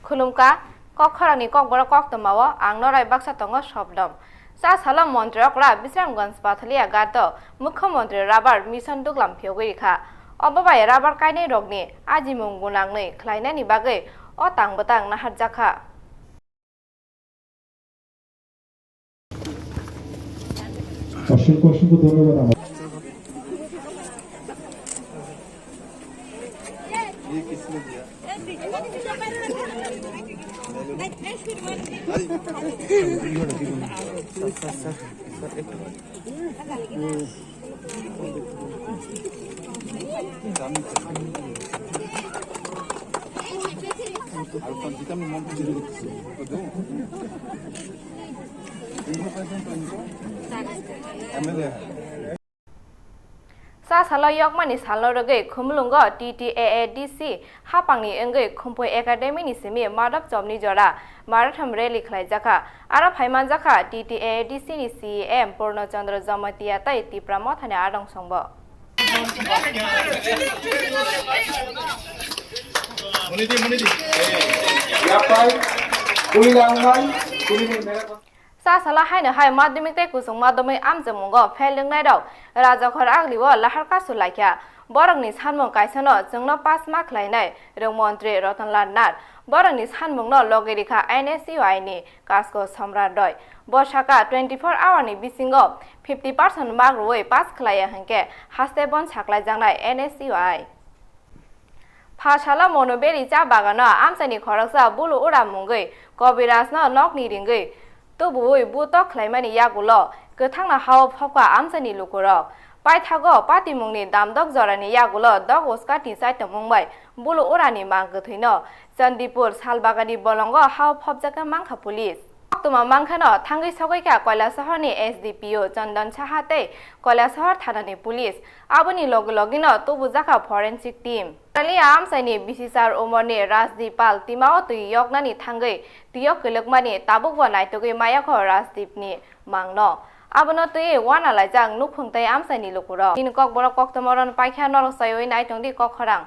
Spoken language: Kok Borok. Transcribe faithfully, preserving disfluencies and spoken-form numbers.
Khulumkha, kokkhorangni kokborok koktwmao ang norai baksa tongo Sobdom. Cha salo montri okra Bisramganj Pathalia ghato Mukhyamantri Rabar Mission duglam phiyogwi rikha. Obo bai rabar kainai rokni ajimung gunangnwi khlainani bagwi o tang bwtang naharjakha. অসংখ্য অসংখ্য ধন্যবাদ আমার। Sa salo yokmani salno rwgwi Khumulwngo T T A A D C hapangni wngwi Khumpui Academy ni simi madop chopni jora marathon rally khlaijakha. Aro phaimanjakha T T A A D C ni C E M Purno Chandra Jamatia tei Tipra Mothani adong songbo. Yapai, Kuilangnai, Kuilangnai. Sa sala haino hai madhyamik tei kuchuk madhyamik amchakmungo fail wngnai rok Rajakhor agli o lahar kasu laikha. Borokni sanmung kaisano chwngno pass ma khlainai rwng montri Ratan Lal Nath. Borokni sanmungno logi rikha N S U I ni Kasko Somrat Roy. Bo saka twenty four hour ni bisingo fifty percent mark rwui pass khlaiya hinkhe haste bon saklaijaknai N S U I. Pha salo Monoberi cha bagano amchaini khoroksa bulu ura mungwi Kobirajno nokni ringwi tubuwi buto khlaimani yagulo kwthangno hao phopkha amchaini lukurok. Paithago patimungni damdok jorani yagulo dok uskati chaitom wngbai bulu urani mang kwthwino Chandipur Salbagani bolongo hao phopjakha mankha police. Koktwma mankhano thangwi sogwikha Koilasohorni S D P O Chandan Saha tei Koilasohor thanani police. Aboni logi logino tubujakha forensic team. Australia amchaini bisisar umorni Rajdeep Pal timao twi yoknani thangwi twio kwlwkmani tabukbo naitugwi mayakho Rajdeepni mangno. Abono twiwi uanalaijak nukhung tei amchaini lukurok. Nini kokborok koktwma oro paikha norok saiwi naitongdi kokkhorang.